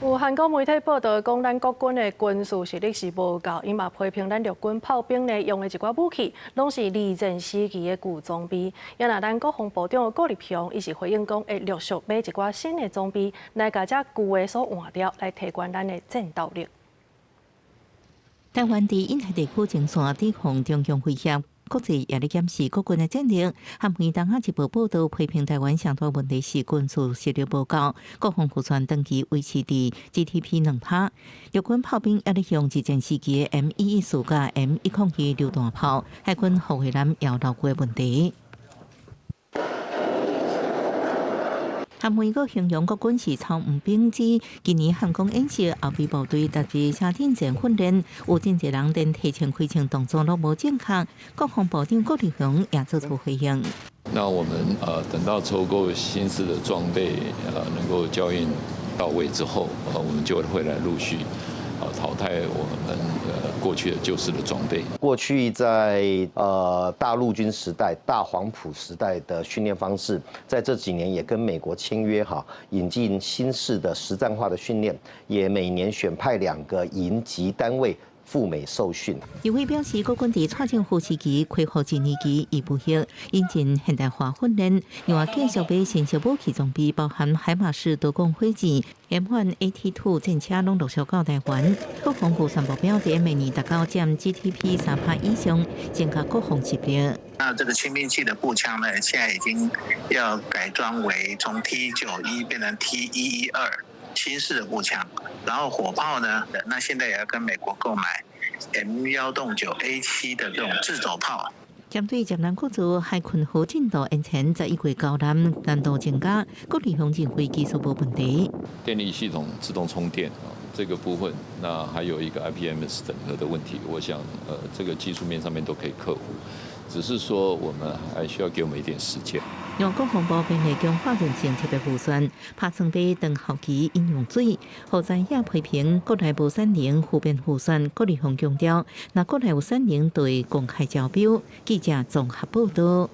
有韓國媒體報道講，咱國軍的軍事實力是無夠，伊嘛批評咱陸軍炮兵呢用的一寡武器，攏是二戰時期的舊裝備。也若咱國防部長郭立雄，伊是回應講，會陸續買一寡新的裝備，來共這舊的所換掉，來提懸咱的戰鬥力。台灣佇印太地區前線抵抗中共威脅。國際也咧檢視國軍的戰力，和美東亞一報報道批評台灣上大問題是軍事實力無夠，國防預算長期維持佇 GDP 2%，陸軍炮兵也咧用二戰時期的 M114佮 M102榴彈炮，海軍護衛艦也有老舊的問題。韓媒閣形容國軍是草毋兵，指今年漢光演習後備部隊特別車頂前訓練，有真濟人連提槍開槍動作攏無正確。國防部長郭立雄也做出回應。那我們等到抽購新式的裝備能夠交運到位之後，我們就會來陸續淘汰我們過去的舊式的裝備。過去在大陸軍時代、大黃埔時代的訓練方式，在這幾年也跟美國簽約哈，引進新式的實戰化的訓練，也每年選派兩個營級單位赴美受訓。葉偉表示，國軍佇蔡政府時期恢復一年期義務役，引進現代化訓練，另外繼續買新式武器裝備，包含海馬士多管火箭、M1 AT2 戰車，攏陸續到台灣。國防預算目標佇每年達到佔 GDP 3%以上，增加國防實力。那這個輕兵器的步槍呢，現在已經要改裝為從 T91變成 T112新式的步槍，然後火炮呢，那現在也要跟美國購買 M109A7的這種自走炮。針對捷南國造海鯤號進度延前11月交艦難度增加，郭立雄認為技術無問題。電力系統自動充電啊，這個部分，那還有一個 IPMS 整合的問題，我想，這個技術面上面都可以克服，只是說我們還需要給我們一點時間。用國防部便會強化韌性特別預算，拍算買長效期飲用水。何在也批評國內無產能負面預算，郭立雄強調，若國內有產能，就會公開招標。記者綜合報道。